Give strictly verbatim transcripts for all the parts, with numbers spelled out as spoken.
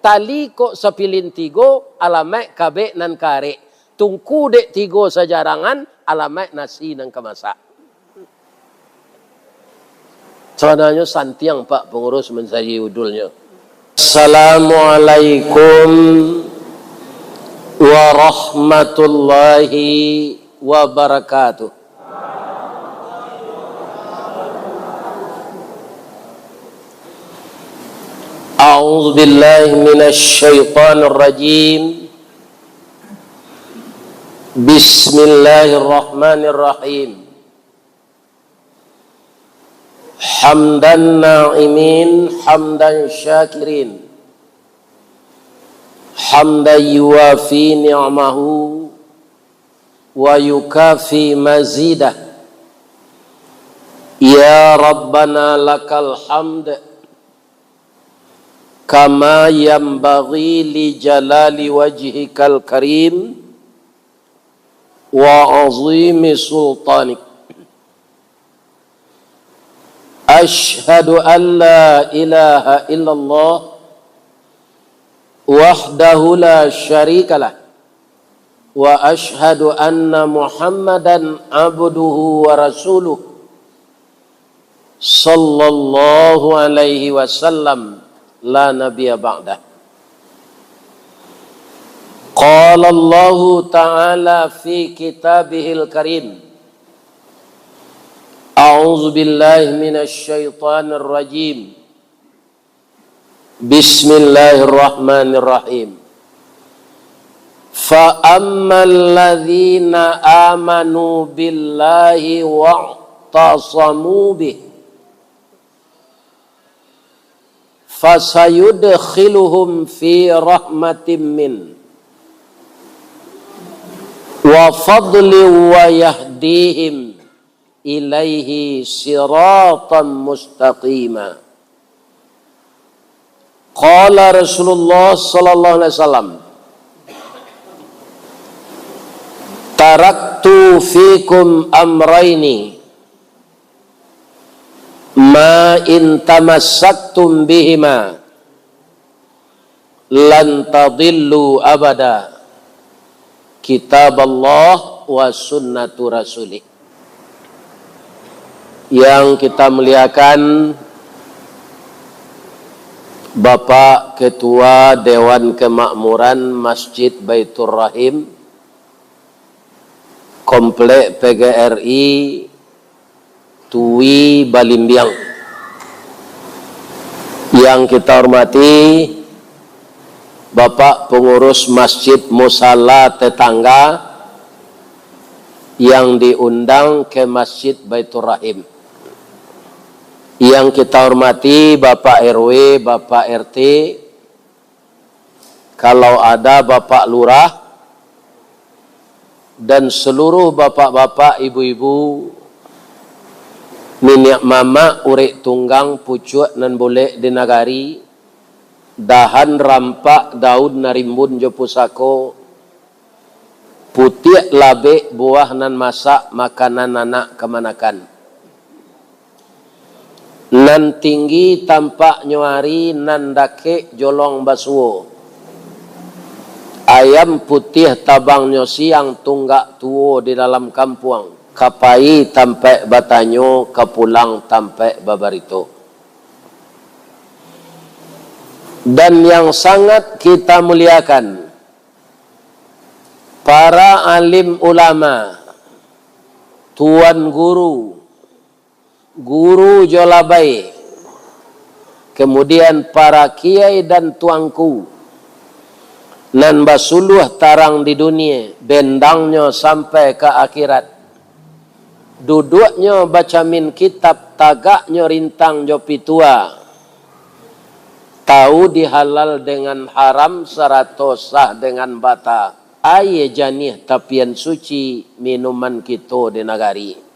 Tali kok sapilin tigo, alamaik kabek nan karek. Tungku dek tigo sajarangan, alamaik nasi nan kamasak. Sabananyo santiang, Pak Pangurus, mansaji judulnyo. Assalamualaikum warahmatullahi wabarakatuh. A'udzu billahi minasy syaithanir rajim. Bismillahirrahmanirrahim. Hamdan na'imin, hamdan syakirin. Hamdan yuwafi ni'amahu wa yukafi mazidah. Ya Rabbana lakal hamd, kama yanbaghi li jalali wajhikal karim wa azimi sultanik. Asyhadu an la ilaha illallah wahdahu la syarikalah, wa asyhadu anna Muhammadan abduhu wa rasuluh, sallallahu alaihi wasallam, la nabiyya ba'dah. Qala Allahu ta'ala fi kitabihil karim, a'udzu billahi minasy syaithanir rajim. Bismillahirrahmanirrahim. Fa ammal ladzina amanu billahi wa'tasamu bih, fasayudkhiluhum fi rahmatim min wa fadli wa yahdihim ilaihi siratan mustaqima. Qala Rasulullah sallallahu alaihi wasallam, "Taraktu fikum amraini, ma in tamassaktum bihima, lan tadillu abada, kitaballah wa sunnatu rasulih." Yang kita muliakan, Bapak Ketua Dewan Kemakmuran Masjid Baitur Rahim, Komplek P G R I Tui Balimbiang. Yang kita hormati, Bapak Pengurus Masjid Musala Tetangga yang diundang ke Masjid Baitur Rahim. Yang kita hormati, Bapak R W, Bapak R T, kalau ada Bapak Lurah, dan seluruh bapak-bapak, ibu-ibu, niniak mamak, urek tunggang, pucuak nan bulek di nagari, dahan rampak, daun nan rimbun jo pusako, putiak labek, buah nan masak, makanan anak kamanakan. Nan tinggi tampaknyo ari, nan dakek jolong basuo. Ayam putiah tabangnyo siang, tunggak tuo di dalam kampuang. Ka pai tampaik batanyo, ka pulang tampaik babarito. Dan yang sangat kita muliakan, para alim ulama, tuan guru, guru jo labai, kemudian para kiai dan tuangku, nan basuluah tarang di dunie, bendangnyo sampai ka akhirat, duduaknyo bacamin kitab, tagaknyo rintang jo pitua, tau di halal dengan haram, sarato sah dengan bata, aia janiah tapian suci minuman kito di nagari.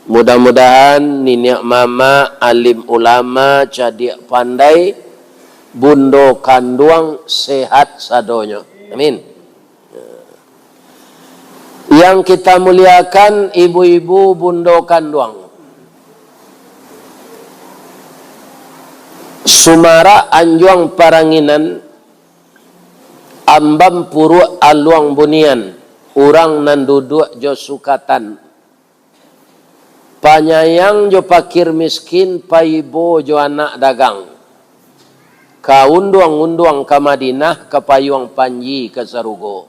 Mudah-mudahan niniak mamak, alim ulama, cadiak pandai, bundo kanduang sehat sadonyo. Amin. Yang kita muliakan, ibu-ibu, bundo kanduang, Sumarak anjuang paranginan, ambam puruak aluang bunian, urang nan duduak jo sukatan. Panyayang jo pakir miskin, paibo jo anak dagang. Ka unduang-unduang ka Madinah, ka payuang panji ka sarugo.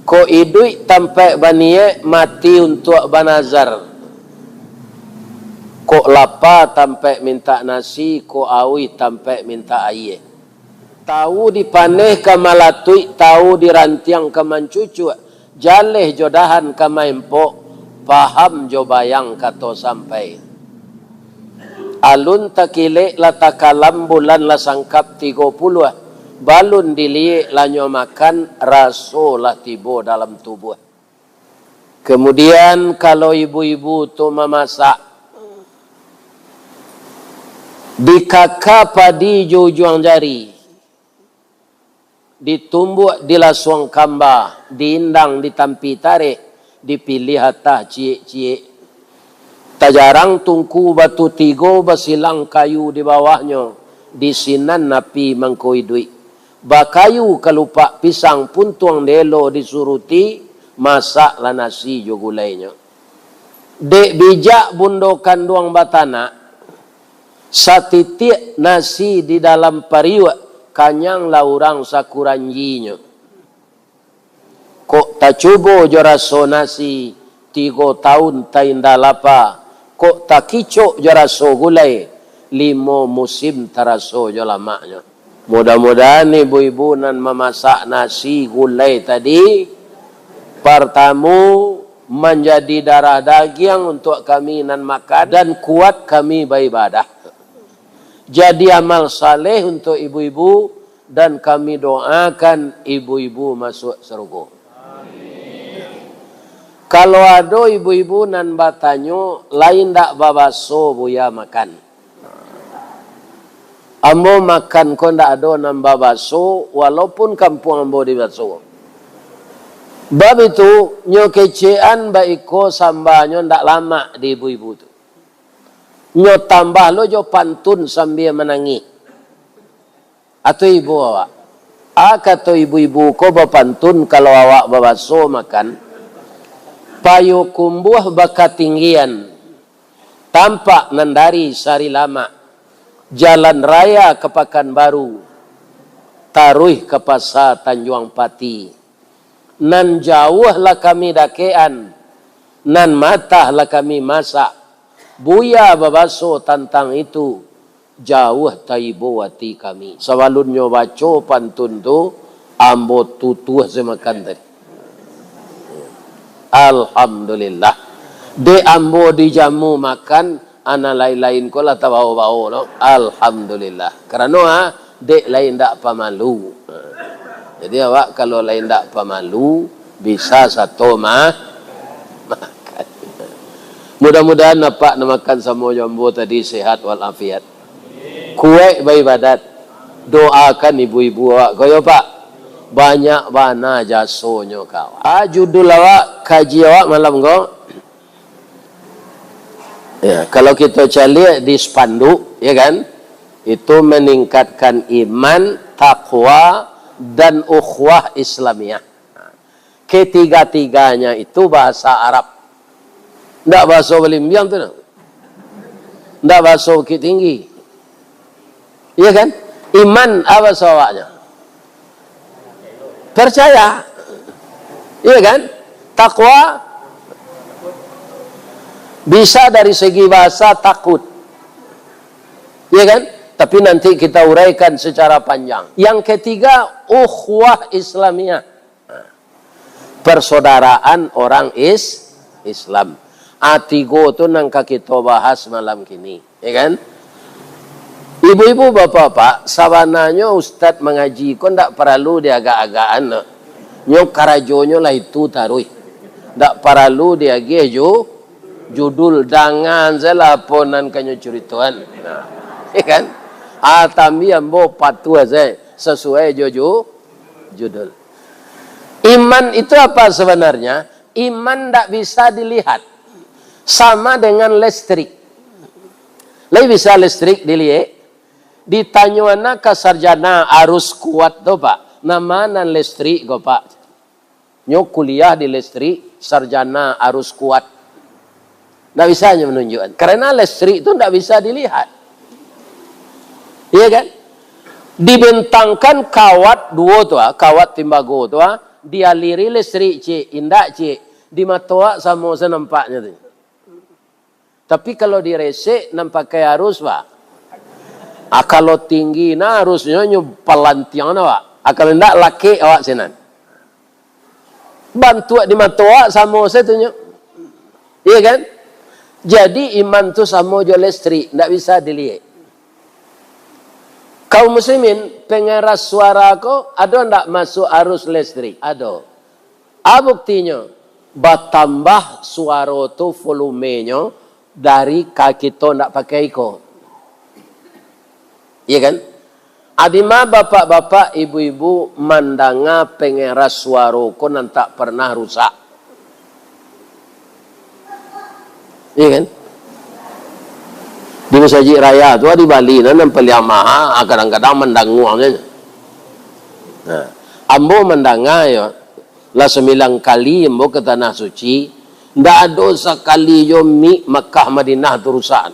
Kok iduik tampaik baniaik, mati untuak banazar. Kok lapa tampaik mintak nasi, kok auih tampaik mintak aia. Tau dipaneh ka malatuik, tau dirantiang ka mancucuak, jaleh jo dahan ka maempok, paham jo bayang kato sampai. Alun takilek lah takalam, bulan lah sangkap tigo puluah, balun diliek lah nyo makan, raso lah tibo dalam tubuah. Kemudian, kalau ibu-ibu tu mamasak, dikaka padi jo ujuang jari, ditumbuak di lasuang kamba, diindang di tampi tarek, dipiliah atah ciek-ciek. Tajarang tungku batu tigo, basilang kayu di bawahnyo, di sinan api mangko iduik. Bakayu kalupak pisang, puntuang dielo disuruti, masaklah nasi jo gulainyo. Dek bijak bundo kanduang batanak, satitiak nasi di dalam pariuak, kanyanglah urang sakuranjinyo. Kok tacubo jo raso nasi, tigo taun tainda lapa. Kok takicok jo raso gulai, limo musim taraso jo lamaknyo. Mudah-mudahan ibu-ibu nan mamasak nasi gulai tadi, partamo, manjadi darah dagiang untuak kami nan makan, dan kuat kami baibadah. Jadi amal saleh untuak ibu-ibu, dan kami doakan ibu-ibu masuak sarugo. Kalau ado ibu-ibu nan batanyo, lai ndak babaso Buya makan? Ambo makan ko ndak ado nan babaso, walaupun kampuang ambo di baso. Bab itu, nyo kecekan baiko sambanyo ndak lamak di ibu-ibu tu. Nyo tambah lo jo pantun sambia manangih. Atau ibu awak? A, kato ibu-ibu ko bapantun, kalau awak babaso makan, payo kumbuah bakatinggian, tampak nan dari Sarilamak, jalan raya ka Pakanbaru, taruih ka Pasa Tanjuang Pati. Nan jauah lah kami dakekan, nan matah lah kami masak. Buya babaso tantang itu, jauah taibo ati kami. Sabalunnyo baco pantun tu, ambo tutuah se makan tadi. Alhamdulillah. Dek ambo dijamu makan, a nan lain-lain ko lah tabao-bao lo. Alhamdulillah. Karano, ah, dek lai ndak pamalu. Jadi awak kalau lai ndak pamalu, bisa sato ma-, makan. Mudah-mudahan apak nan makan samo jo ambo tadi sehat walafiat. Kuaik baibadat. Doakan ibu-ibu awak ko yo, Pak. Banyak bana jasonyo ka awak. Ah, judul awak, kaji awak malam ko. Ya, kalau kita caliak di spanduk, ya kan, itu meningkatkan iman, takwa, dan ukhuwah Islamiyah. Ketiga-tiganya itu bahasa Arab. Ndak bahaso Balimbiang tu, nah. Ndak bahaso Bukittinggi. Iya kan? Iman, apa bahaso awaknyo? Percaya. Iya kan? Takwa bisa dari segi bahasa takut. Iya kan? Tapi nanti kita uraikan secara panjang. Yang ketiga, ukhuwah Islamiyah. Persaudaraan orang is-, Islam. A tigo tu nan ka kito bahas malam kini, ya kan? Ibu-ibu, bapak-bapak, sabananyo ustaz mangaji ko ndak paralu diagak-agakan, no. Nyo karajonyo lah itu taruih. Ndak paralu diagiah ju-, judul, dangan sajolah apo nan kanyo curitoan. Nah, ya kan? A, tapi ambo patuah sajo, sasuai jo ju-, judul. Iman itu apa sebenarnya? Iman ndak bisa dilihat. Sama dengan listrik. Lai bisa listrik diliek? Ditanyo anak ka sarjana arus kuat tu, Pak. Nama nan listrik ko, Pak? Nyo kuliah di listrik, sarjana arus kuat. Ndak bisa nyo manunjukkan. Karena listrik tu ndak bisa dilihat. Iya kan? Dibentangkan kawat duo tu, ah, kawat timbago tu, ah, dialiri listrik, cik, indak, cik. Di mato awak samo se nampaknyo tu. Tapi kalau diresek, nan pakai arus, Pak. Ah, kalau tinggi nah arusnyo, nyo palantiang nah, Pak. Ah, kalau indak, lakek awak sinan. Bantuak di mato awak samo satunyo. Iya kan? Jadi iman tu samo jo listrik, ndak bisa diliek. Kaum muslimin, pengeras suara ko ado ndak masuk arus listrik? Ado. A buktinyo, batambah suaro tu volumenyo dari ka kito ndak pakai iko. Iya kan? Adima bapak-bapak, ibu-ibu mandanga pengeras suaro ko nan tak pernah rusak? Iya kan? Di masajik raya tu, di Bali, nan, nan paliang maha, ah, kadang-kadang mandanguang sajo. Nah, ambo mandanga yo, lah sambilan kali ambo ka Tanah Suci, ndak ado sakali jo mik Makkah Madinah tu rusak.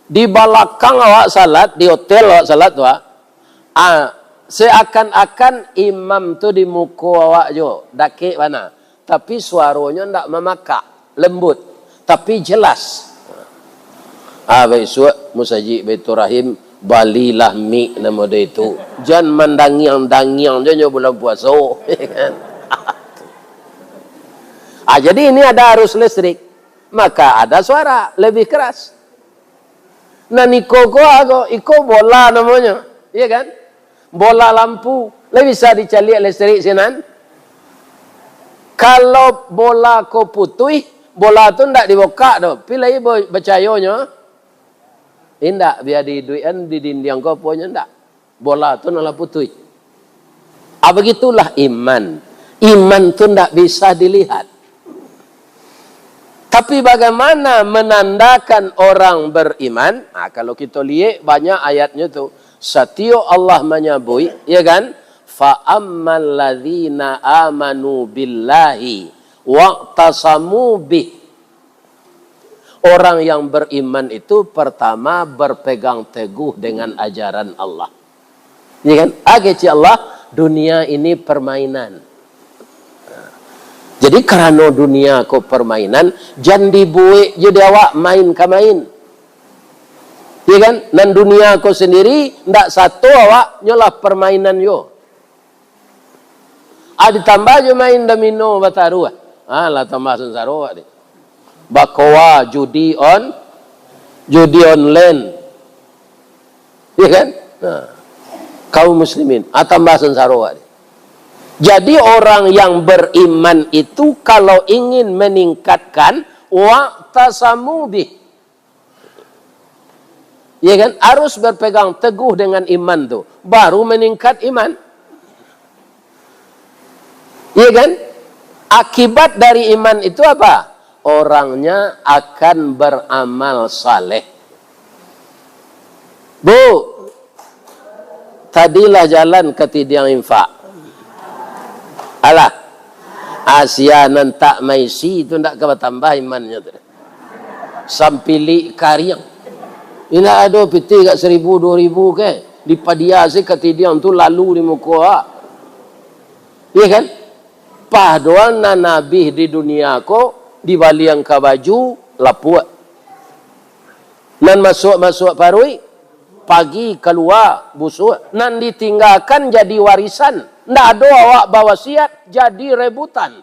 Di balakang awak salat, di hotel awak salat tu, ah, ah, seakan-akan imam tu di muko awak jo, dakek bana. Tapi suaronyo ndak mamakak, lembut, tapi jelas. Ah, baisuak musajik Baiturrahim, balilah mik nan model itu. Jan mandangiang-dangiang jo nyo bulan puaso, kan? Ah, jadi ini ada arus listrik, maka ada suara lebih keras. Nan iko ko ago, iko bola namonyo, iya kan? Bola lampu, lai bisa dicaliak listrik sinan? Kalau bola ko putuih, bola tu ndak dibokak doh, pi lai bo-, bacayonyo? Indak, bia diiduikan di dindiang ko aponyo ndak. Bola tu nan lah putuih. Ah, begitulah iman. Iman tu ndak bisa dilihat. Tapi bagaimana menandakan orang beriman? Ah, kalau kito liek banyak ayatnyo tu. Satiok Allah manyabuik, ya kan? "Fa ammal ladzina amanu billahi wa'tasamu bih." Orang yang beriman itu pertama berpegang teguh dengan ajaran Allah. Ya kan? Agak cik Allah, dunia ini permainan. Jadi karano dunia ko permainan, jan dibuek jo di awak main ka main. Ya kan? Nan dunia ko sendiri, ndak sato awak, nyo lah permainan yo. Ah, ditambah jo main domino bataruah. Ah, lah tambah sansaro awak ni. Bakoa, judi on, judi online. Ya kan? Nah, kaum muslimin, ah, tambah sansaro awak ni. Jadi orang yang beriman itu kalau ingin meningkatkan, wa'tasamu bih. Ya kan? Harus berpegang teguh dengan iman tu, baru meningkat iman. Ya kan? Akibat dari iman itu apa? Orangnya akan beramal saleh. Bu, tadilah jalan ka tidiang infak. Alah, asia nan tak maisi tu ndak ka batambah imannyo tu. Sampilik kariang. Indak ado pitih agak saribu, duo ribu ke? Dipadia se ka tidiang tu lalu di muko awak. Iya kan? Padoan nan abih di dunia ko, dibaliang ka baju, lapuak. Nan masuak-masuak paruik, pagi kalua, busuak. Nan ditinggakan jadi warisan. Ndak ado awak bawasiat, jadi rebutan.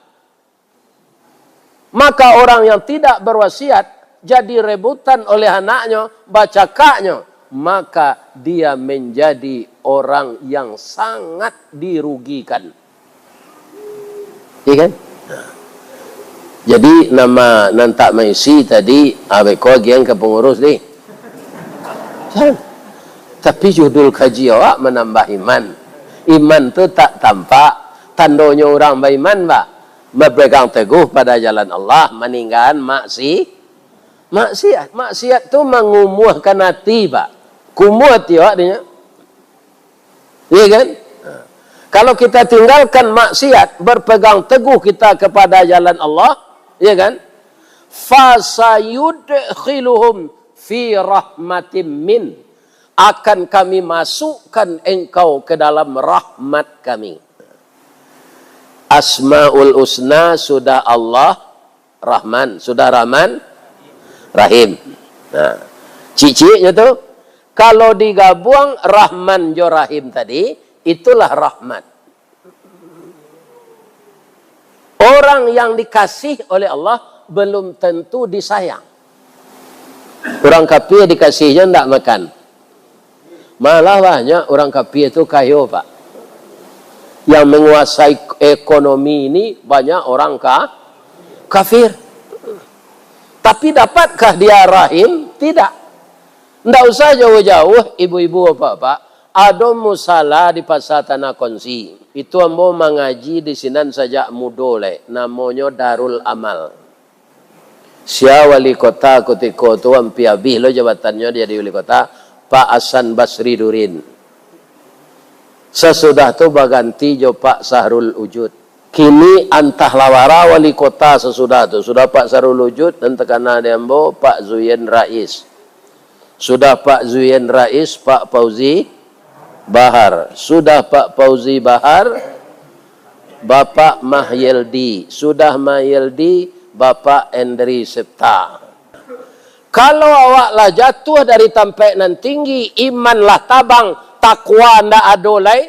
Maka orang yang tidak berwasiat, jadi rebutan oleh anaknyo, bacakaknyo, maka dia menjadi orang yang sangat dirugikan. Iya kan? Jadi, nama nan tak maisi tadi, ah, beko agian ka pangurus deh. Kan? Tapi judul kaji awak manambah iman. Iman tu tak tampak, tandonyo urang baiman, Pak. Berpegang teguh pada jalan Allah, maninggakan maksi-, maksiat. Maksiat tu mangumuahkan ati, Pak. Kumuah ati awak dinyo. Ya kan? Kalau kita tinggalkan maksiat, berpegang teguh kita kepada jalan Allah, ya kan? Fasayudkhiluhum fi rahmatim min. Akan Kami masukkan engkau ke dalam rahmat Kami. Asmaul Husna sudah Allah, Rahman. Sudah Rahman, Rahim. Nah, cik-ciknyo tu, kalau digabuang Rahman jo Rahim tadi, itulah rahmat. Orang yang dikasih oleh Allah belum tentu disayang. Urang kapia dikasih jo ndak makan. Malah banyak urang kapia tu kayo, Pak. Yang menguasai ekonomi ini banyak orang ka-, kafir. Tapi dapatkah dia rahim? Tidak. Ndak usah jauh-jauh, ibu-ibu, bapak-bapak. Ado musala di Pasar Tanah Kongsi. Itu ambo mangaji di sinan sajak mudo lai. Namonyo Darul Amal. Sia wali kota kutiko tu, ampia abih lo jabatannyo jadi wali kota, Pak Hasan Basri Durin. Sasudah tu baganti jo Pak Sahrul Wujud. Kini antah lah bara wali kota sasudah tu. Sudah Pak Sahrul Wujud, nan takana di ambo, Pak Zuyen Rais. Sudah Pak Zuyen Rais, Pak Fauzi Bahar. Sudah Pak Fauzi Bahar, Bapak Mahyeldi. Sudah Mahyeldi, Bapak Endri Septa. Kalau awak lah jatuah dari tampek nan tinggi, iman lah tabang, takwa ndak ado lai,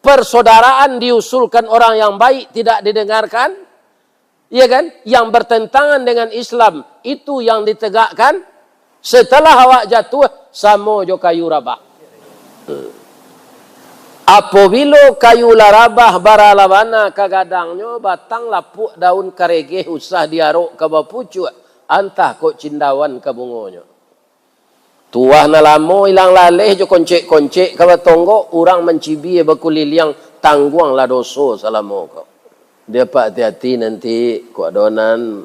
persaudaraan diusulkan orang yang baik tidak didengarkan, iya kan? Yang bertentangan dengan Islam, itu yang ditegakkan. Setelah awak jatuah, samo jo kayu rabah. Hmm. Apobilo kayu lah rabah, bara lah bana ka gadangnyo, batang lapuak, daun karegeh, usah diarok ka bapucuak, antah kok cindawan ka bungonyo. Tuah nan lamo ilang laleh jo koncek-koncek ka batonggok, urang mancibia bakuliliang, tangguanglah doso salamo ko. Dia, Pak, hati-hati nanti, kok ado nan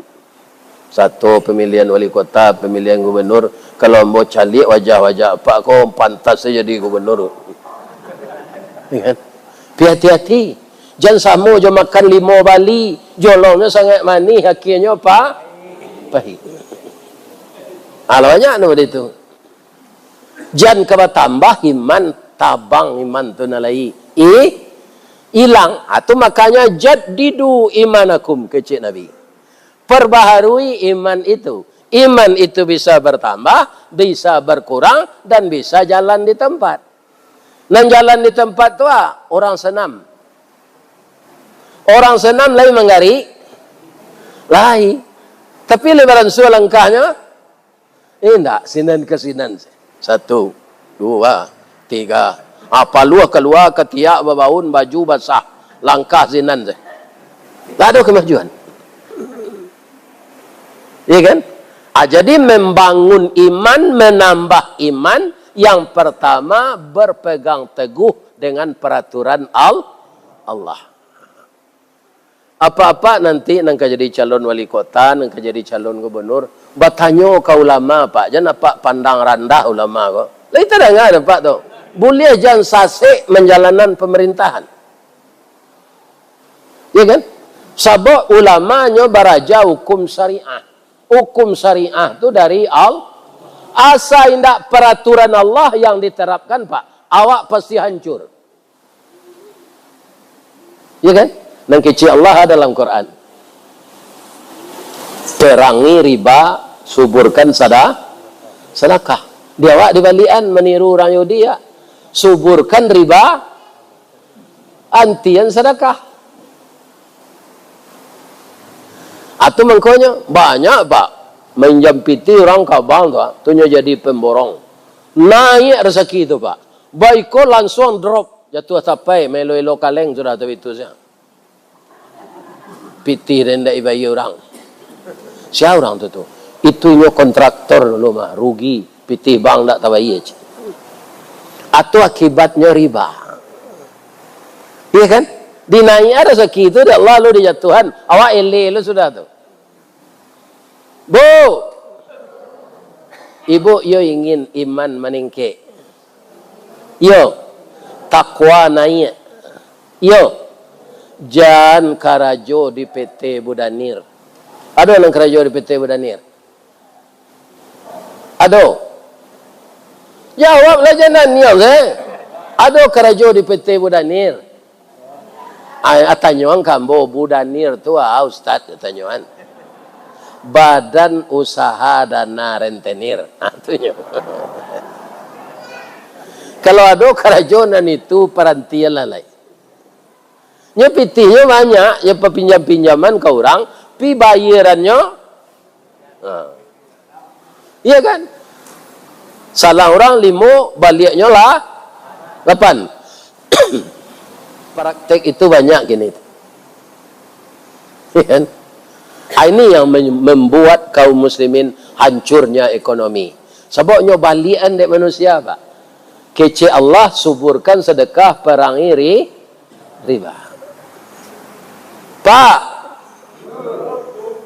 sato pamilihan wali kota, pamilihan gubernur, kalau ambo caliak wajah-wajah Apak ko, pantas sajo jadi gubernur. Ya kan? Tapi hati-hati, jan samo jo makan limo bali, jolongnyo sangaik manih, akhianyo pa-, pahik. Alah, banyak nan baitu. Jan ka batambah iman, tabang iman tu nan lai i-, ilang. Ah, tu makonyo, "Jaddidu imanakum," kecek Nabi. Perbaharui iman itu. Iman itu bisa bertambah, bisa berkurang, dan bisa jalan di tempat. Nan jalan di tempat tu, ah, orang senam. Orang senam lai manggarik? Lai. Tapi lai baransua langkahnyo? Indak, sinan ka sinan. Satu, dua, tiga. Ah, paluah kalua, katiak babaun, baju basah. Langkah sinan se. Ndak ado kamajuan. Iya kan? Ah, jadi membangun iman, menambah iman, yang pertama berpegang teguh dengan peraturan Al-, Allah. Apak-apak nanti nan ka jadi calon wali kota, nan ka jadi calon gubernur, batanyo ka ulama, Pak. Jan apak pandang randah ulama ko. Lai tadanga dek apak tu. Buliah jan sasek manjalanan pamarintahan. Ya kan? Sabab ulamanyo baraja hukum syariah. Hukum syariah tu dari Al-, asa indak peraturan Allah yang diterapkan, Pak, awak pasti hancur. Ya kan? Nan kecek Allah dalam Quran. Perangi riba, suburkan sada-, sadakah. Di awak dibalian maniru urang Yahudi, ya. Suburkan riba, antian sadakah. Atu mangkonyo, banyak, Pak, mainjam pitih urang ka bank tu, ah, tu nyo jadi pemborong. Naiak rasaki tu, Pak. Baiko lansuang drop, jatuah tapai, maelo-elo kaleng sudah tu itu sia. Pitih den ndak dibayia urang. Sia urang tu, tu? Itu inyo kontraktor dulu mah, rugi, pitih bank ndak tabayia, cik. Atau akibatnyo riba. Iya kan? Dinaiak rasaki tu dek Allah, lalu dijatuahan. Awak eleh lu sudah tu. Bu! Ibu yo ingin iman maningkek? Yo. Takwa naiak. Iyo. Jan karajo di P T Budanir. Ado nan karajo di P T Budanir? Ado. Jawablah, jan naniang se. Ado karajo di P T Budanir? Ai, atanyoan ka ambo, Budanir tu, ah, Ustaz, atanyoan. Badan Usaha Dana Rentenir. Ah, tu nyo. Kalau ado karajo nan itu, parantianlah lai. Nyo pitihnyo banyak, nyo papinjam-pinjaman ka urang, pi bayierannyo. Ha. Iya kan? Salang urang limo, baliaknyo lah lapan. Praktek itu banyak kini. Iya kan? Ah, ini yang men-, membuat kaum muslimin hancurnya ekonomi. Sabab nyo baliakan dek manusia, Pak. Kecek Allah, suburkan sedekah, parangi ri-, riba. Pak,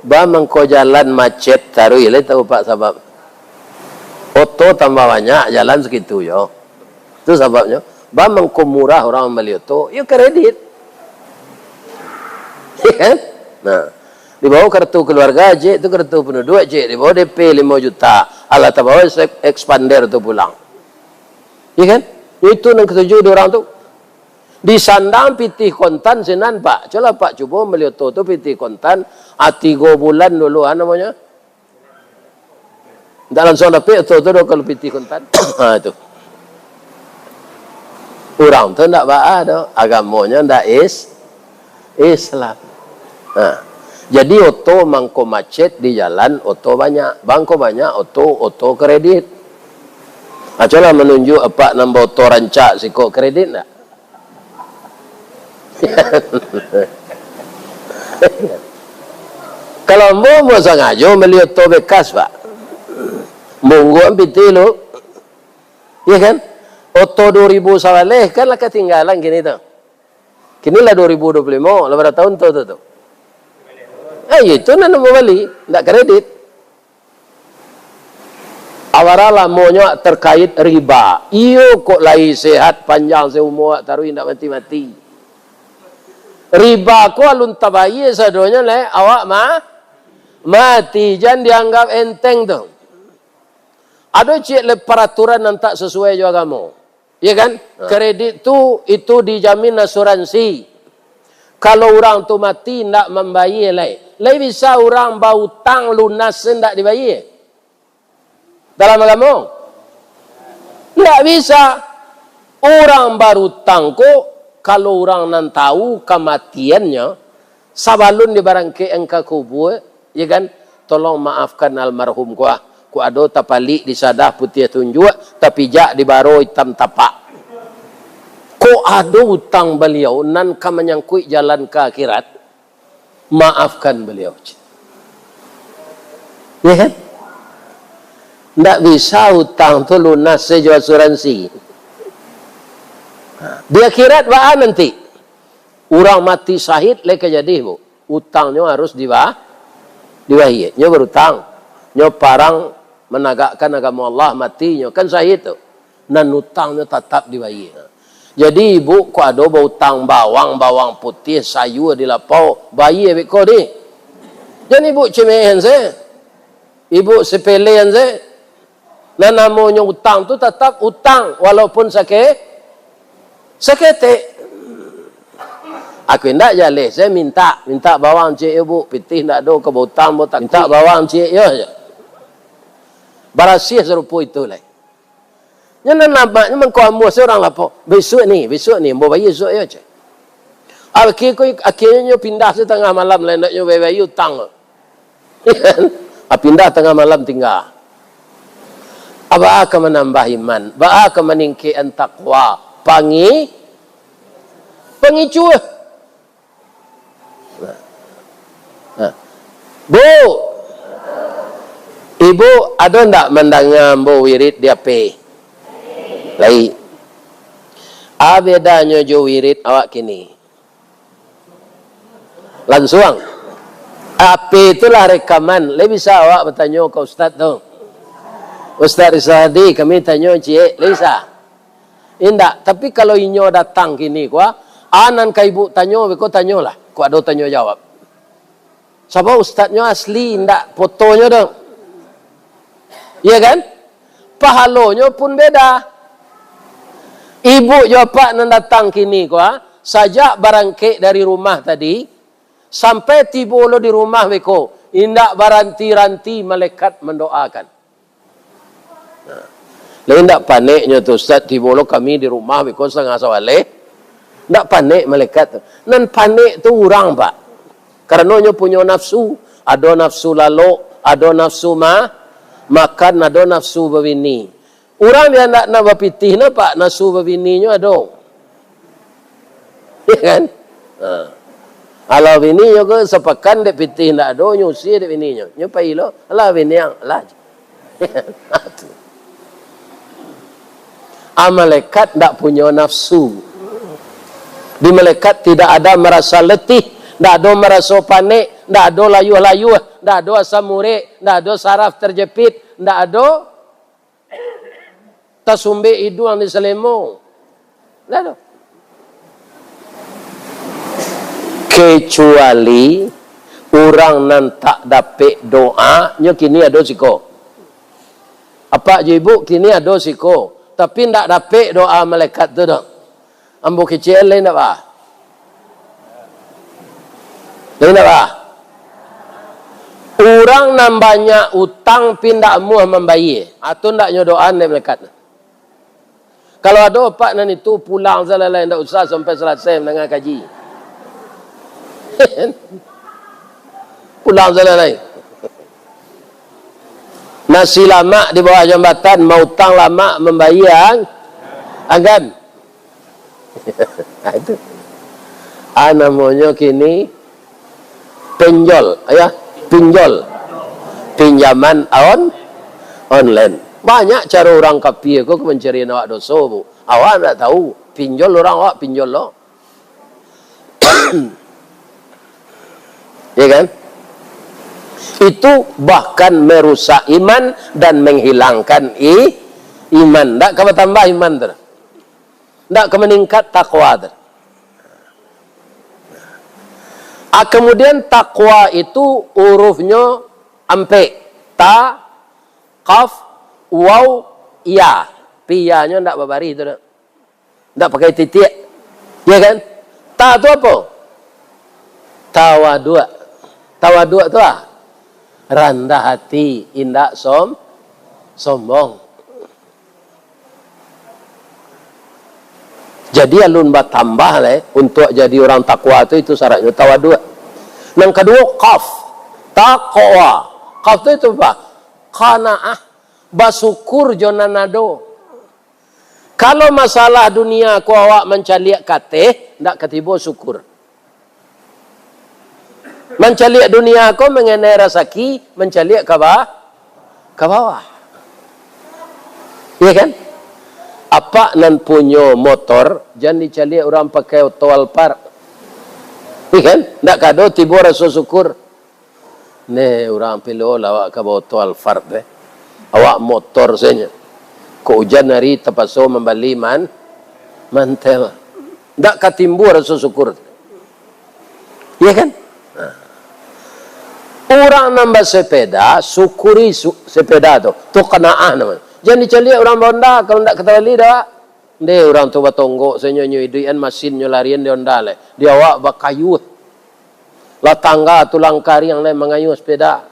ba mangko jalan macet taruih, lai tahu Pak sabab? Oto tambah banyak, jalan sakitu jo. Tu sababnyo. Ba mangko murah urang mambali oto, yo kredit. Iya kan? Nah, dibawa kartu keluarga, jek tu kartu penduduk, jek dibawa D P limo juta, alah tabawa se-, expander tu pulang. Iya kan? Itu nan katuju di urang tu. Disandang pitih kontan sinan, Pak. Cubolah Pak cubo mambali oto tu pitih kontan, ah, tigo bulan dulu, ah, namonyo. Ndak langsuang dapek oto tu doh, kalau pitih kontan. Ha, tu. Urang tu ndak baa doh, agamonyo ndak is-, Islam. Ha. Jadi oto mangko macet di jalan, oto banyak. Bangko banyak oto, oto kredit. Ha, cubolah manunjuk apak nan baoto rancak siko, kredit ndak? Kalau ambo, ambo sangajo mambali oto bekas, Pak. Mungguang pitih lu. Iya kan? Oto duo ribu sabaleh kan lah katinggalan kini tu. Kini lah duo ribu duo puluah limo, lah bara taun tu, tu, tu. Eh, iyo itu nan ambo bali, ndak kredit. Awara lamonyo terkait riba. Iyo kok lai sehat panjang seumur awak taruih indak mati-mati. Riba ko alun tabayie sadonyo lai, awak ma-, mati. Jan dianggap enteng tu. Ado ciek lai paraturan nan tak sasuai jo agamo. Iya kan? Ha. Kredit tu, itu dijamin asuransi. Kalau urang tu mati, indak mambayie lai. Lai bisa urang bautang lunas indak dibayie? Dalam agamo? Indak bisa. Urang barutang ko, kalau urang nan tahu kamatiannyo, sabalun dibarangkek-an ka kubua, ya kan, tolong maafkan almarhum ko, ah. Kok ado tapalik di sadah putiah tunjuak, tapijak di baro itam tapak. Kok ado utang baliau nan ka manyangkuik jalan ka akhirat, maafkan baliau. Ya kan? Ndak bisa utang tu lunas se jo asuransi. Nah, di akhirat baa nanti? Urang mati syahid lai ka jadi, Bu. Utangnyo harus diba-, dibayie. Nyo barutang. Nyo parang managakkan agamo Allah, mati nyo. Kan syahid tu. Nan utangnyo tatap dibayie. Jadi, ibu kok ado bautang bawang, bawang putiah, sayua di lapau, bayie beko dih. Jan ibu cemeehan se. Ibu sepelean se. Nan namonyo utang tu tatap utang, walaupun sake-, saketek. Aku indak jaleh, se mintak, mintak bawang ciek yo, Bu, pitih ndak ado, ka bautang, bautang. Mintak bawang ciek yo, jan. Barasiah sarupo itu lai. Nyo nan lamaknyo mangko ambo se urang lapau. Bisuak ni, bisuak ni, ambo bayie bisuak yo, ceh. Akhia ko, akhianyo nyo pindah se tangah malam, lai ndak nyo bayie-bayie utang. Ah, pindah tangah malam tingga. Ah, baa ka manambah iman, baa ka maningkekan takwa, pangi-, pangicuah. Nah. Nah. Bu, ibu ado ndak mandanga ambo wirid di H P? Lai. Ah, bedanyo jo wirid awak kini. Lansuang. H P tu lah rekaman. Lai bisa awak batanyo ka ustaz tu. Ustaz Rizal Hadi, kami tanyo ciek. Lai bisa. Indak, tapi kalau inyo datang kini ko, ah, a nan ka ibu tanyo, beko tanyolah, ko ado tanyo jawab. Sabab ustadnyo asli, indak fotonyo doh. Iya kan? Pahalonyo pun beda. Ibu jo apak nan datang kini ko, ah, sajak barangkek dari rumah tadi, sampai tibo lo di rumah beko, indak baranti-ranti malaikat mandoakan. Nah, lai indak paneknyo tu, Ustaz, tibo lo kami di rumah beko satangah sabaleh? Indak panek malaikat tu. Nan panek tu urang, Pak. Karano nyo punyo nafsu. Ado nafsu lalok, ado nafsu ma-, makan, ado nafsu babini. Urang nan indak nak bapitih, nampak nafsu babininyo ado. Iya kan? Ha. Alah bininyo ko sapakan dek pitih indak ado, nyo usir dek bininyo. Nyo pai lo, alah bini ang, alah. Ah, malaikat ndak punyo nafsu. Di malaikat tidak ada merasa letih, ndak ado meraso panek, ndak ado layuah-layuah, ndak ado asam urek, ndak ado saraf terjepit, ndak ado tasumbek iduang di salemo. Ndak ado. Kecuali urang nan tak dapek doa, nyo kini ado siko. Apak jo ibu kini ado siko, tapi ndak dapek doa malaikat tu doh. Ambo kecek lai ndak ba? Lai ndak ba? Urang nan banyak utang pi ndak amuah mambayie, ah, tu ndak nyo doaan dek malaikat. Kalau ado apak nan itu, pulang salalai, ndak usah sampai salasai mandanga kaji. Pulang salalai. Nasi lamak di bawah jambatan, mautang lamak mambayie ang-, anggan. Ah, itu. Ah, namonyo kini pinjol, ya, pinjol. Pinjaman on-, online. Banyak caro urang kapia ko mancari awak doso, Bu. Awak ndak tahu, pinjol urang awak pinjol lo. Ya kan? Itu bahkan merusak iman dan menghilangkan i-, iman. Ndak ka batambah iman tu. Ndak ka maningkat takwa tu. Ah, kemudian takwa itu hurufnyo ampek. Ta, qaf, waw, ya. Pi yanyo ndak babarih tu doh. Ndak pakai titiak. Ya kan? Ta tu apo? Tawaduak. Tawaduak tu ah, randah hati, indak som-, sombong. Jadi alun batambah lai, untuak jadi urang takwa tu itu syaratnyo tawaduak. Nan kaduo, qaf. Taqwa. Qaf tu itu apo? Qanaah. Basyukur jo nan ado. Kalau masalah dunia ko awak mancaliak ka ateh, ndak ka tibo syukur. Mancaliak dunia ko mangenai rasaki, mancaliak ka ba-, ka bawah. Iya kan? Apak nan punyo motor, jan dicaliak urang pakai oto Alphard. Iya kan? Ndak ka ado tibo raso syukur. Neh, urang pilo lah awak ka baoto Alphard teh. Awak motor sajo. Kok ujan hari tapaso mambali man-, manteh mah. Ndak ka timbua raso syukur. Iya kan? Nah. Urang nan basepeda, syukuri su-, sepeda tu. Tu qanaah namonyo. Jan dicaliak urang bahonda, kalau ndak ka tabali dah. Ndeh, urang tu batonggok, sanyo nyo iduikan masinnyo larian di honda lai. Di awak bakayuah. Lah tangga tulang kariang lai mangayuah sepeda.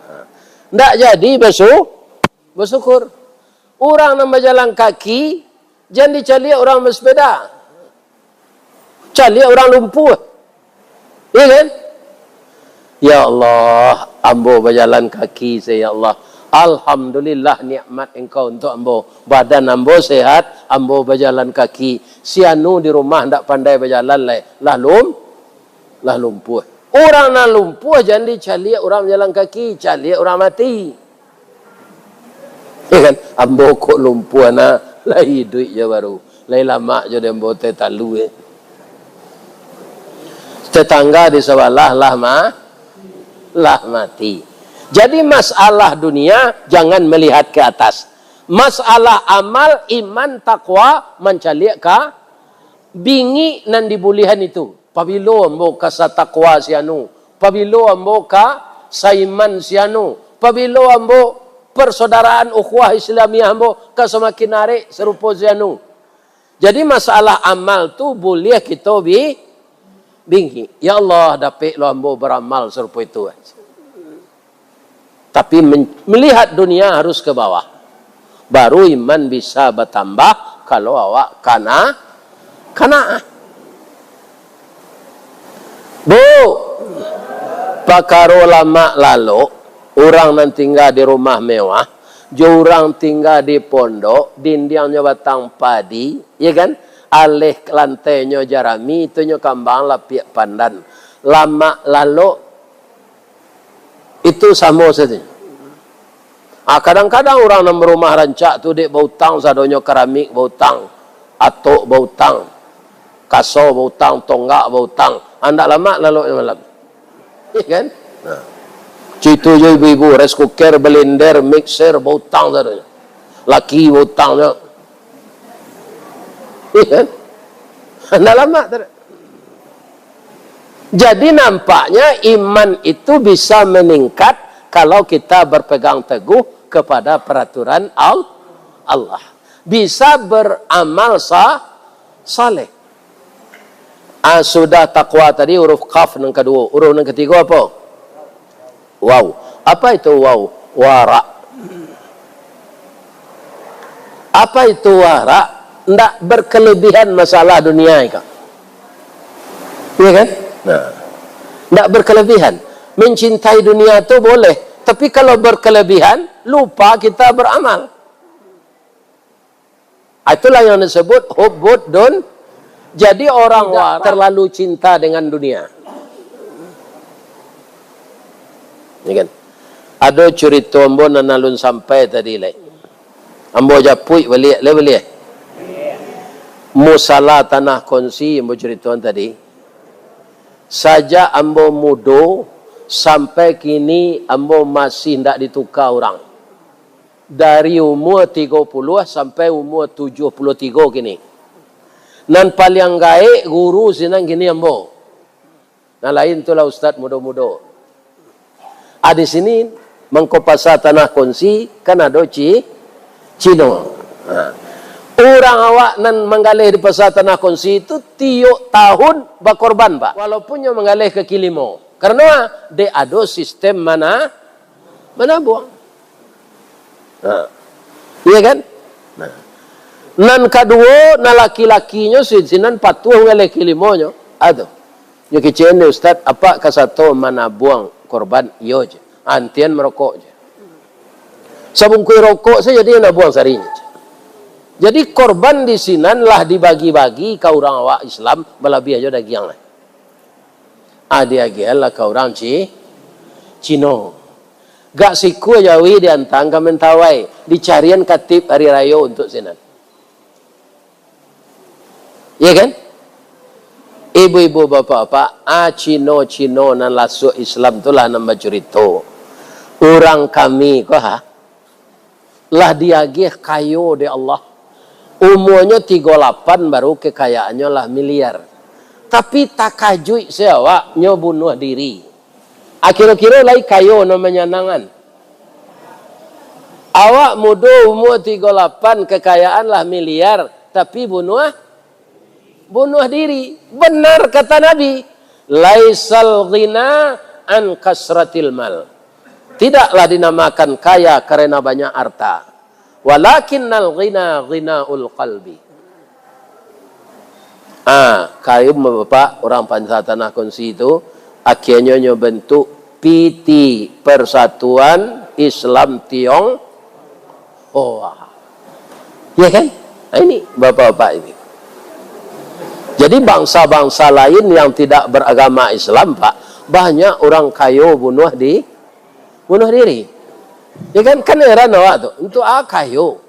Ndak jadi basu-, basyukur. Urang nan bajalan kaki, jan dicaliak urang basepeda. Caliak urang lumpuah. Iya kan? Ya Allah, ambo bajalan kaki sajo, ya Allah. Alhamdulillah, nikmat Engkau untuak ambo. Badan ambo sehat, ambo bajalan kaki. Si anu di rumah ndak pandai bajalan lai, lah lum-, lah lumpuah. Urang nan lumpuah jan dicaliak urang bajalan kaki, caliak urang mati. Ya kan? Ambo kok lumpuah nah, lai iduik jo baru. Lai lamak jo di ambo teh talu, eh. Tetangga di sabalah lah ma-, lah mati. Jadi masalah dunia jangan melihat ke atas. Masalah amal, iman, takwa, mancaliak ka bingik nan dibuliahan itu. Pabilo ambo ka satakwa si anu? Pabilo ambo ka saiman si anu? Pabilo ambo persaudaraan ukhuwah Islamiah ambo ka samakin arek sarupo si anu? Jadi, masalah amal tu buliah kito bi-, bingik. "Ya Allah, dapek lo ambo baramal sarupo itu." Tapi men-, melihat dunia harus ke bawah. Baru iman bisa batambah kalau awak kana-, kanaah. Bu, pakaro lamak lalok, urang nan tingga di rumah mewah, jo urang tingga di pondok, dindiangnyo batang padi, ya kan? Aleh lantainyo jarami, itunyo kambang lapiak pandan. Lamak lalok, itu samo sajo. Ah, kadang-kadang urang nan barumah rancak tu dek bautang sadonyo, karamik bautang, atok bautang, kaso bautang, tonggak bautang. Andak lamak lalok malam. Iya kan? Nah. Cito jo ibu-ibu, rice cooker, blender, mixer, bautang sadonyo. Laki bautang jo. Iya kan? Andak lamak tu. Jadi, nampaknya iman itu bisa meningkat kalau kita berpegang teguh kepada peraturan Al-, Allah. Bisa beramal sa-, saleh. Ah, sudah takwa tadi, huruf qaf nan kaduo. Huruf nan katigo apo? Waw. Apa itu waw? Warak. Apa itu warak? Ndak berkelebihan masalah dunia, Kak. Iya kan? Nah. Ndak berkelebihan. Mencintai dunia tu boleh, tapi kalau berkelebihan, lupa kita beramal. Ah, itulah yang disebut hubbud dun-, jadi orang warak terlalu cinta dengan dunia. Ya kan? Ado curito ambo nan alun sampai tadi lai. Ambo japuik baliak, lai baliak. Musala tanah kongsi ambo curitoan tadi. Sajak ambo mudo sampai kini ambo masih ndak dituka urang. Dari umua tigo puluah sampai umua tujuah puluah tigo kini. Nan paliang gaek guru sinan kini ambo. Nan lain tu lah ustad mudo-mudo. Ah, di sini mangko pasa tanah kongsi kan ado Ci-, Cino. Ha. Urang awak nan manggaleh di pasa tanah kongsi tu tiok tahun bakorban, Pak. Walaupun nyo manggaleh kaki limo. Karano dek ado sistem mana, manabuang. Nah. Iya kan? Nah. Nan kaduo, nan laki-lakinyo si-, sinan patuah ngaleh kilimonyo. Ado. Nyo kicek ni, "Ustaz, apak ka sato manabuang korban?" "Iyo," je. "Antian marokok," je. Sabungkuih rokok sajo jadi nabuang sari, je. Jadi korban di sinan lah dibagi-bagi ka urang awak Islam, balabiah jo dagiang lah. Ah, diagiahan lah ka urang Ci-, Cino. Gak sikua jawi diantang ka Mentawai, dicarian katib hari rayo untuk sinan. Iya kan? Ibu-ibu, bapak-bapak, ah, Cino-Cino nan lasuak Islam tu lah nan bacurito. Urang kami ko, ha? Lah diagiah kayo dek Allah. Umuanyo tigo lapan baru kekayaannyo lah miliar. Tapi takajuik se awak, nyo bunuah diri. Ah, kiro-kiro lai kayo nan manyanangan. Awak mudo umua tigo lapan, kekayaan lah miliar, tapi bunuah bunuah diri. Benar kata Nabi, "Laisal ghina an kasratil mal." Tidaklah dinamakan kaya karena banyak harta. "Walakinnal ghina ghinaul qalbi." Ah, kaum bapak, urang Pansa Tanah Kunsi tu, akhirnyo nyo bentuk P T, Persatuan Islam Tiong Oh, ah. Ya kan? Nah, ini bapak-bapak ini. Jadi bangsa-bangsa lain yang tidak beragama Islam, Pak, banyak orang kayo bunuh di, bunuh diri. Ya kan? Kan heran awak tu. Untuk ah kayo?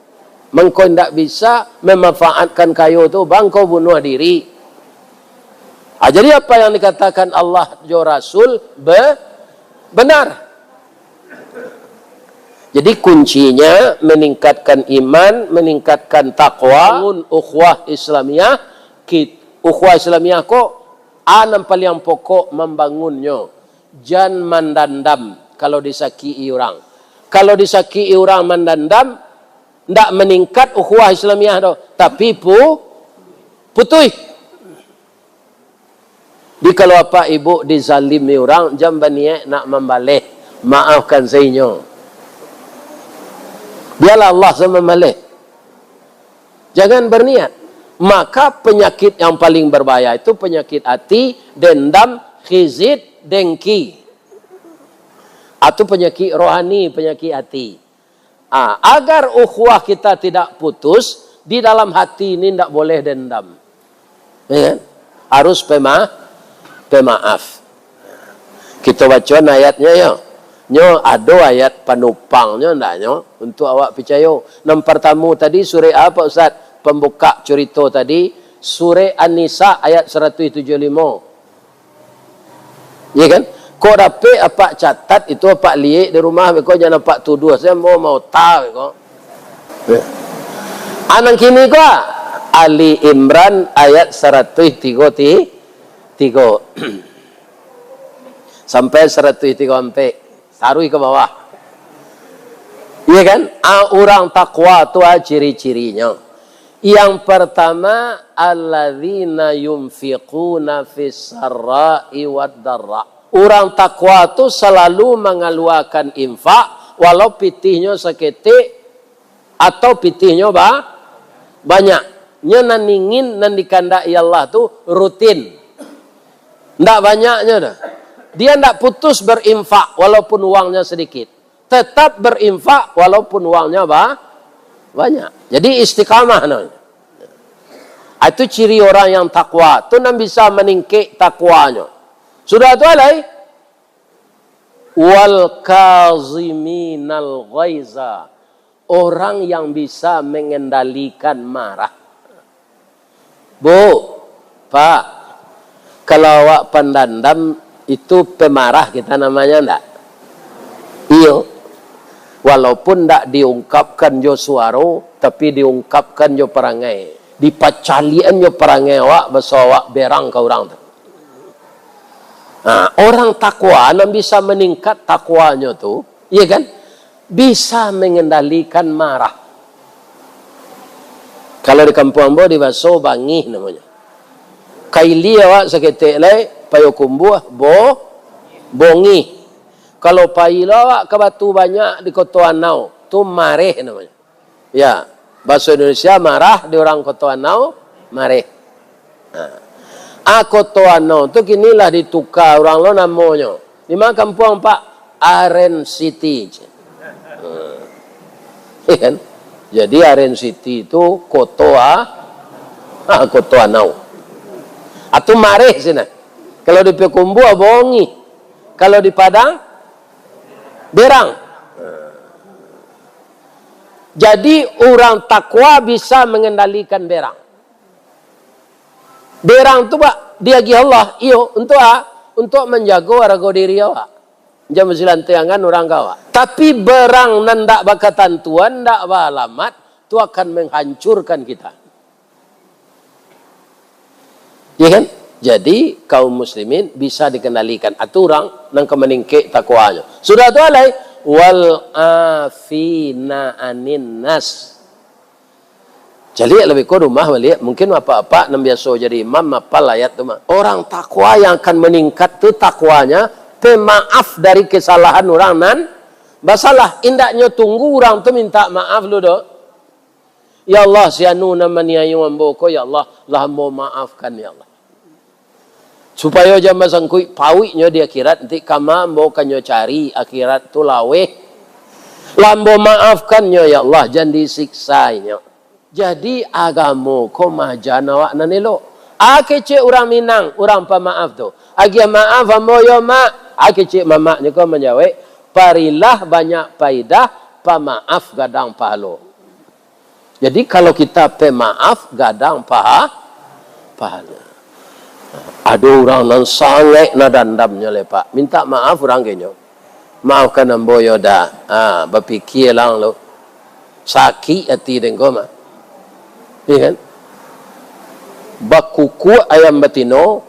Mangko indak bisa memanfaatkan kayo tu, bangko bunuh diri. Ah, jadi apa yang dikatakan Allah jo Rasul be-, benar. Jadi, kuncinya meningkatkan iman, meningkatkan takwa, bangun ukhuwah Islamiyah. Kit-, ukhuwah Islamiyah ko, a nan paliang pokok mambangunnyo. Jan mandandam kalau disakiki urang. Kalau disakiki urang mandandam, ndak maningkat ukhuwah Islamiyah doh, tapi pu-, putuih. Di kalau apak ibuk dizalimi urang, jan baniaik nak mambaleh, maafkan sainyo. Biarlah Allah sa mambaleh. Jangan berniat. Maka penyakit yang paling berbahaya itu penyakit hati, dendam, hizid, dengki. Atau penyakit rohani, penyakit hati. Ah, agar ukhuwah kita tidak putus, di dalam hati ini ndak boleh dendam. Ya kan? Harus pema-, pemaaf. Kita baco ayatnya, ya. Nyo ado ayat panupangnyo ndak nyo, untuk awak picayo. Nan partamo tadi surek apa, Ustaz? Pambukak curito tadi, surek An-Nisa ayat saratuih tujuah limo. Iya kan? Kok dapek apak catat itu, apak liek di rumah, beko jan apak tuduah sajo, mau maota beko. Ya. A nan kini ko, Ali Imran ayat saratuih tigo ti-, tigo. Sampai saratuih tigo ampek. Taruih ka bawah. Iya kan? A, urang takwa tu, a, ciri-cirinyo. Yang pertama, alladzina yunfiquna fis sarra'i wad darra. Urang takwa tu salalu mangaluakan infak, walau pitihnyo saketek atau pitihnyo ba-, banyak. Nyo nan ingin, nan dikandaki Allah tu rutin. Ndak banyaknyo doh. Dia ndak putus berinfak walaupun uangnya sedikit. Tetap berinfak walaupun uangnya ba-, banyak. Jadi istiqamah namanya. Itu ciri orang yang takwa. Tu nan bisa maningkek takwanyo. Sudah tu alai, wal kaziminal ghaiza. Orang yang bisa mengendalikan marah. Bu, Pak, kalau awak pandandam, itu pemarah kita namanya, ndak? Iyo. Walaupun ndak diungkapkan jo suaro, tapi diungkapkan jo parangai. Dipacaliakan jo parangai awak, baso awak berang ka urang tu. Nah, orang takwa, nan bisa meningkat takwanyo tu, iya kan? Bisa mengendalikan marah. Kalau di kampuang ambo, di baso bangih namonyo. Kaili awak saketek lai, Payokumbuah, bo-, bongih. Kalau pai lo awak ka Batu Banyak di Koto Anau, tu mareh namonyo. Ya, baso Indonesia marah, di urang Koto Anau, mareh. Nah. Ah, Koto Anau tu kini lah dituka urang lo namonyo. Di ma kampuang, Pak? Aren City. Hmm. Iya kan? Jadi Aren City tu Koto A-, ah, Koto Anau. Atau mareh sinan. Kalau di Payokumbuah, bongih. Kalau di Padang, berang. Jadi, urang takwa bisa mengendalikan berang. Berang tu, Pak, diagiah Allah, iyo, untuk a-, untuk manjago arago diri awak. Jan basilantiangan urang ka awak. Tapi berang nan ndak bakatantuan, ndak baalamat, tu akan menghancurkan kita. Ya kan? Jadi, kaum muslimin bisa dikendalikan. Atu urang nan ka maningkek takwanyo. Sudah tu alai, wal afina anin nas. Caliak lah beko rumah baliak. Mungkin apak-apak nan biaso jadi imam, mapal ayat tu mah. Orang takwa yang akan meningkat tu takwanya, pemaaf dari kesalahan urang nan basalah. Indaknyo tunggu urang tu minta maaf lu doh. "Ya Allah, si anu nan maniayo ambo ko, ya Allah, lah ambo maafkan, ya Allah." Supayo jan basangkuik pauiknyo di akhirat, nanti kama ambo kanyo cari akhirat tu laweh. Lah ambo maafkannyo, ya Allah, jan disiksa inyo. Jadi, agamo ko maaja awak nan elok. A kecek urang Minang, urang pamaaf tu. Agiah maaf ambo yo, Mak. A kecek mamaknyo ko manjawek, "Parilah banyak paidah, pamaaf gadang pahalo." Jadi, kalau kita pemaaf, gadang paha-, pahala. Ado urang nan sangaik nan dandamnyo lai, Pak. Minta maaf urang ka inyo. Maafkan ambo yo, Da. Ha, bapikia lang lo. Sakik ati den ko mah. Iya kan? Bakukuak ayam batino,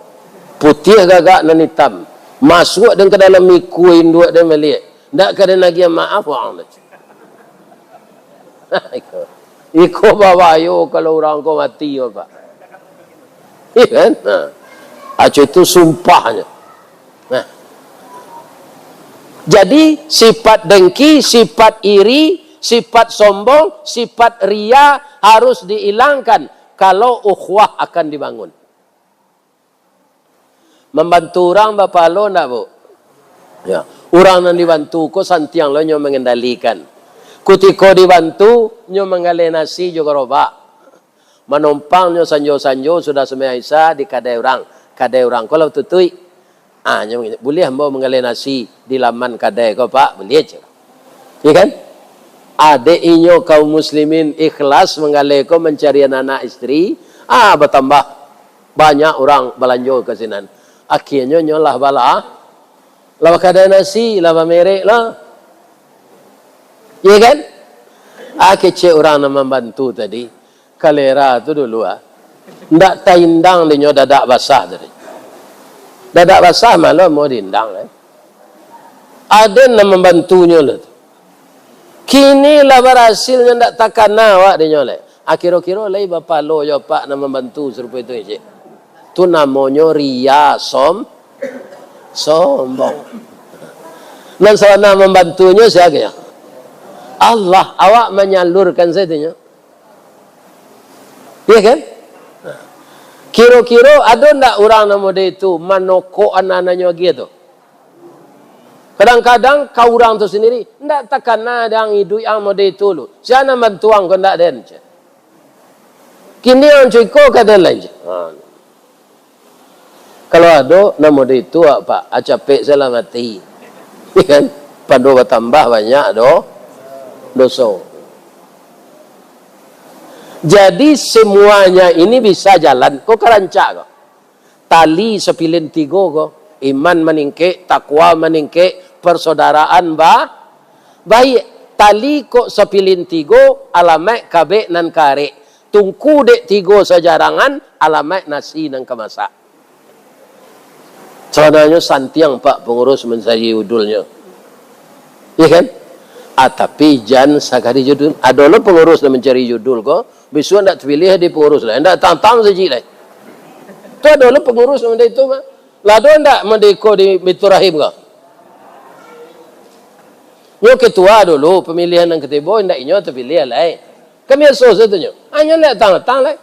putiah gagak nan itam. Masuak den ka dalam ikua induak den baliak. Ndak ka den agiah maaf, wang tu. Iko, iko babayo kalau urang ko mati, Bapak. Iya kan? Nah. Aco itu sumpahnyo. Nah. Jadi, sifat dengki, sifat iri, sifat sombong, sifat ria harus dihilangkan kalau ukhuwah akan dibangun. Mambantu urang bapahalo ndak, Bu? Ya. Urang nan dibantu ko santiang lo nyo mangendalikan. Kutiko dibantu, nyo manggaleh nasi jo garobak. Manompang nyo sanjo-sanjo sudah sumbayang Isya di kadai urang. Kadai urang ko lah batutuik. Ah, nyo mangecek, "Buliah ambo manggaleh nasi di laman kadai ko, Pak?" "Buliah," cek. Ya kan? Adek inyo kaum muslimin ikhlas manggaleh ko mancari anak-anak isteri, ah, batambah banyak urang balanjo ka sinan. Akhianyo nyo lah bala, lah bakadai nasi, lah bamerek lah. Ya kan? Ah, kecek urang nan mambantu tadi. Kalera tu dulu, ah. Ndak taindang dinyo dadak basah tadi. Dadak basah malah mau diindang, eh. Aden nan mambantunyo lah tu. Kini lah barasilnyo, ndak takana awak dinyo lai. Ah, kiro-kiro lai bapahalo jo apak nan mambantu sarupo itu, cek. Tu namonyo ria, som-, sombong. Nan sabana mambantunyo sia? Allah, awak manyalurkan sajonyo. Iya kan? Nah. Kiro-kiro ado ndak urang nan model itu manokok anak-anaknyo agiah tu? Kadang-kadang ka urang tu sandiri, ndak takana dek ang iduik ang model itu lu. Sia nan bantu ang ko ndak den, cek. Kini ang cuko ka den lai, cek. Ha. Kalau ado, namo di itu, Pak, acapek salah mati. Kan? Pado batambah banyak do-, doso. Jadi, semuanya ini bisa jalan. Ko ka rancak ko. Tali sapilin tigo ko. Iman maningkek, takwa maningkek, persaudaraan ba-, baik. Tali kok sapilin tigo, alamaik kabek nan karek. Tungku dek tigo sajarangan, alamaik nasi nan ka masak. Sabananyo santiang, Pak, pangurus mancari judulnyo. Iya kan? Ah, tapi jan sakali judul. Ado lo pangurus nan mancari judul ko, bisuak ndak tapiliah di pangurus lai. Ndak tantang sajik lai. Tu ado lo pangurus nan mandai tu, Pak. Lah ado ndak mandai ko di Baiturrahim ko? Nyo ketua dulu, pamilihan nan katibo, indak inyo tapiliah lai. Kan biaso satunyo. Hanyo ndak tang-tang lai.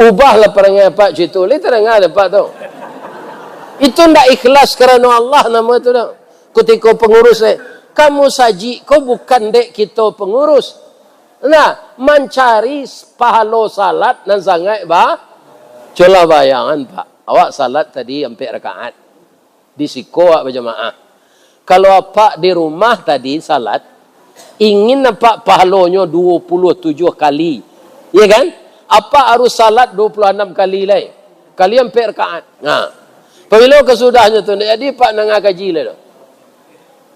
Ubahlah parangai Apak cito, lai tadanga dek Apak tu. Itu ndak ikhlas karano Allah namo itu tu. Kutiko pangurus, eh, kamu sajik ko bukan dek kito pangurus. Nah, mancari pahalo salat nan sangaik ba-, cubolah bayangan, Pak. Awak salat tadi ampek rakaat. Di siko awak bajamaah. Kalau apak di rumah tadi salat, ingin apak pahalonyo duo puluah tujuah kali. Iya kan? Apak harus salat duo puluah anam kali lai. Kali ampek rakaat. Nah. Pabilo kasudahnyo tu, ndak jadi apak nanga kaji lai tu.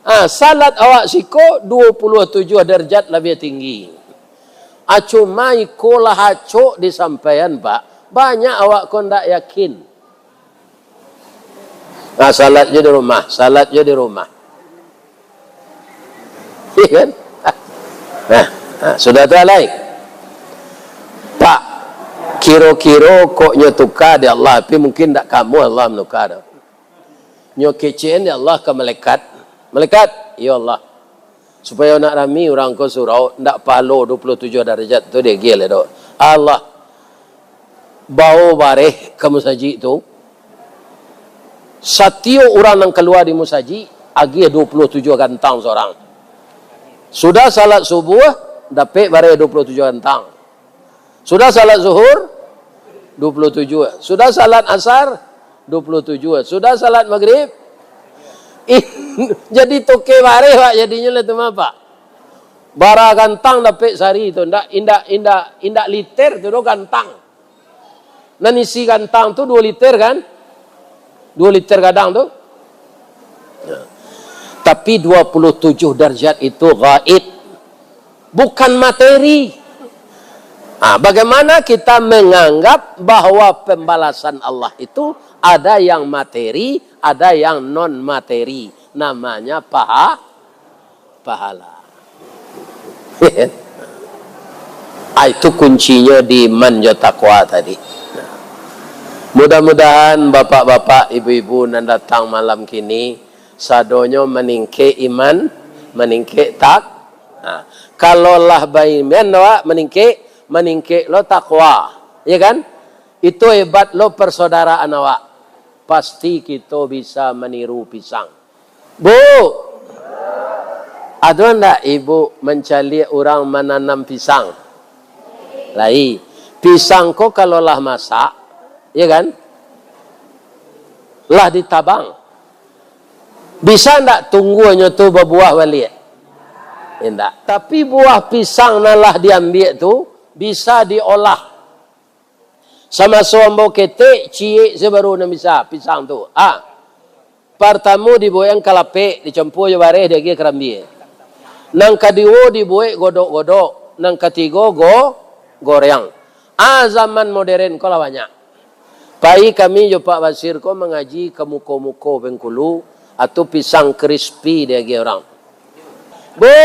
Ah, salat awak siko duo puluah tujuah darajat labiah tinggi. Ah, cuma iko lah acok disampaian, Pak. Banyak awak ko ndak yakin. Ah, salat jo di rumah, salat jo di rumah. Iya kan? Nah, nah, sudah tu alai. Pak, kiro-kiro kok nyo tuka di Allah, tapi mungkin ndak kamu Allah manuka tu. Nyo kecekan di Allah ka malaikat. "Malaikat, iyo Allah. Supayo nak rami urang ko surau, ndak pahalo duo puluah tujuah darajat tu diagiah lai doh." Allah, bao bareh ka musajik tu. Satiok urang nan kalua di musajik, agiah duo puluah tujuah gantang surang. Sudah salat subuah, dapek bareh duo puluah tujuah gantang. Sudah salat zuhur, duo puluah tujuah. Sudah salat asar, duo puluah tujuah. Sudah salat magrib, ih, jadi toke bareh, Pak, jadinyo lah tu mah, Pak. Bara gantang dapek sari tu, indak, indak, indak, indak liter tu doh gantang. Nan isi gantang tu duo liter kan? Duo liter gadang tu. Ya. Tapi dua puluh tujuh darjat itu gaib, bukan materi. Ah, bagaimana kita menganggap bahwa pembalasan Allah itu ada yang materi, ada yang non materi? Namanya paha-, pahala. Ah, itu kuncinyo di iman jo takwa tadi. Mudah-mudahan bapak-bapak, ibu-ibu nan datang malam kini, sadonyo maningkek iman, maningkek tak-, nah, kalau lah baiman awak maningkek, maningkek lo takwa. Ya kan? Itu hebat lo persaudaraan awak. Pasti kito bisa maniru pisang. Bu, ado ndak ibu mancaliak urang mananam pisang? Lai. Pisang ko kalau lah masak, ya kan? Lah ditabang. Bisa ndak tungguanyo tu babuah baliak? Indak. Tapi buah pisang nan lah diambiak tu bisa diolah. Samaso ambo ketek, ciek se baru nan bisa pisang tu. Ah. Partamo dibuek kalapek, dicampua jo bareh, diagiah karambia. Nan kaduo dibuek godok-godok, nan katigo go-, goreng. Ah, zaman modern ko lah banyak. Pai kami jo Pak Basir ko mangaji ka muko-muko Bengkulu, atau pisang crispy diagiah urang. Bu,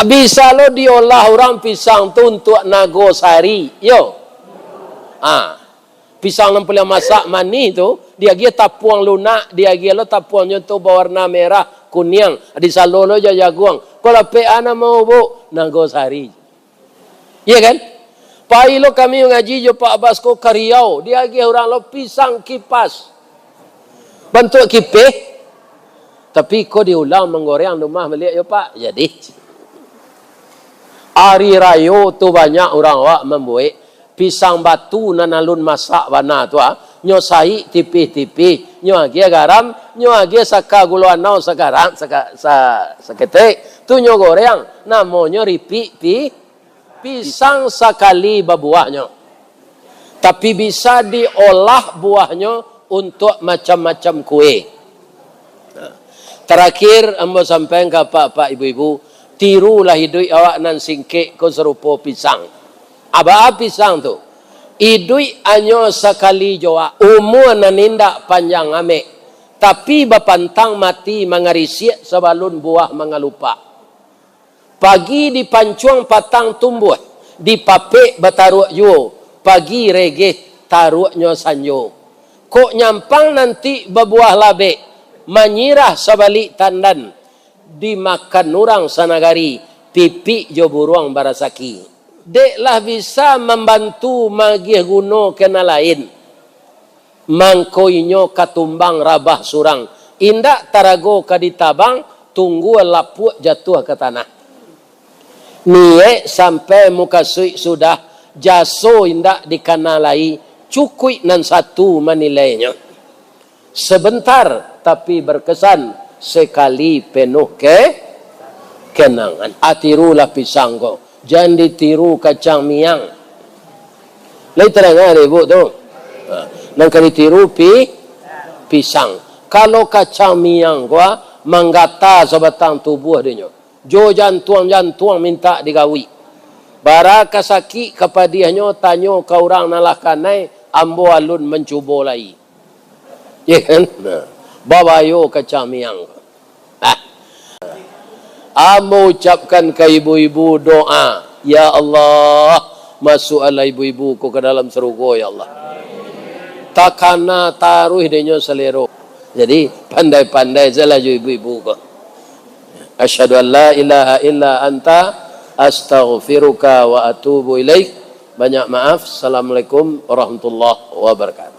bisa lo diolah urang pisang tu untuak nagosari, yo. Ah. Pisang nan paliang masak manih tu, diagiah tapuang lunak, diagiah lo tapuangnyo tu bawarna merah, kuniang, disalo lo jo jaguang. Kalau pek a namo, Bu, nagosari. Iya kan? Pai lo kami mangaji jo Pak Abbas ko ka Riau, diagiah urang lo pisang kipas. Bantuak kipeh. Tapi ko diulang manggoreng di rumah baliak yo, Pak. Jadi, ari rayo tu banyak urang awak mambuek pisang batu nan alun masak bana tu, ah. Nyo saik tipih-tipih, nyo agiah garam, nyo agiah saka gulo anau sagarak, saka-, sa-, saketek. Tu nyo goreng, namonyo ripik pi-, pisang sakali babuahnyo. Tapi bisa diolah buahnyo untuak macam-macam kue. Nah, tarakhir ambo sampaian ka apak-apak, ibu-ibu, tirulah iduik awak nan singkek ko sarupo pisang. Aba pisang tu, iduik anyo sakali jo awak, umua nan indak panjang amek, tapi bapantang mati mangarisiak sabalun buah mangalupak. Pagi dipancuang patang tumbuah, dipapek bataruak juo, pagi regeh taruaknyo sanjo. Kok nyampang nanti babuah labek, manyirah sabalik tandan, dimakan urang sanagari, pipik jo buruang barasaki. Dek lah bisa mambantu magiah guno ka nan lain. Mangko inyo ka tumbang rabah surang, indak tarago ka ditabang, tunggua lapuak jatuah ka tanah. Niaik sampai mukasuik sudah, jaso indak dikana lai, cukuik nan satu manilainyo. Sebentar, tapi berkesan, sekali penuh ke-, kenangan. Ah, tirulah pisang ko. Jan ditiru kacang miang. Lai tadanga dek ibu tu? Ha. Nan ka ditiru pi-, pisang. Kalau kacang miang ko, ah, manggata sabatang tubuah dinyo. Jo jantuang-jantuang mintak digawik. Bara ka sakik ka padiahnyo, tanyo ka urang nan lah kanai, ambo alun mancubo lai. Ya kan? Nah, babayo kacang miang. Ah. Ambo ucapkan ka ibu-ibu doa, "Ya Allah, masuakkanlah ibu-ibu ko ka dalam sarugo, ya Allah." Takana taruih dinyo salero. Jadi, pandai-pandai salah jo ibu-ibu ko. Asyhadu an la ilaha illa anta, astaghfiruka wa atubu ilaik. Banyak maaf. Assalamualaikum warahmatullahi wabarakatuh.